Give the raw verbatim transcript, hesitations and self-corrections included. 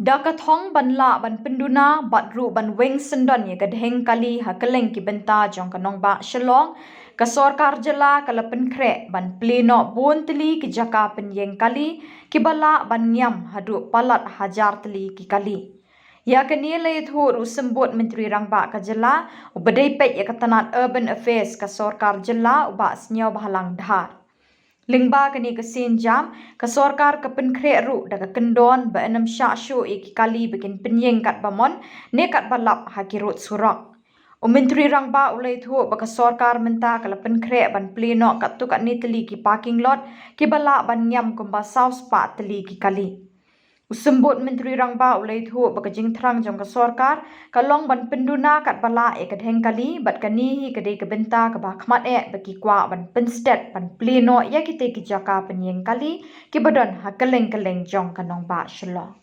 Da ka thong ban lah ban pynduna bad ruh ban weng syndon ïa ka dheng kali ha kylleng ki bynta jong ka nongbah Shillong, ka sorkar jylla ka la pynkhreh ban plie noh bun tylli ki jaka pynïeng kali kiba lah ban ngiam haduh palat hajar tylli ki kali. Ïa kane la ïathuh da u Symbud Myntri Rangbah ka jylla, uba dei peit ïa ka tnat Urban Affairs ka sorkar jylla, u Bah Sniawbhalang Dhar. Lyngba kane ka sienjam, ka sorkar ka pynkhreh ruh da ka kyndon ba yn ym shah shuh ïa ki kali ba kin pynïeng katba mon ne katba lap ha ki rud surok. U Myntri Rangbah u la ïathuh ba ka sorkar mynta ka la pynkhreh ban plie noh katto katne tylli ki parking lot kiba lah ban ngiam kumba saw spah tylli ki kali. U Symbud Myntri Rangbah u la ïathuh ba ka jingthrang jong ka sorkar ka long ban pynduna katba lah ïa ka dheng kali, bad kane hi ka dei ka bynta kaba khmat eh ba ki kwah ban pynsted ban plie noh ïa kitei ki jaka pynïeng kali kiba don ha kylleng kylleng jong ka nongbah Shillong.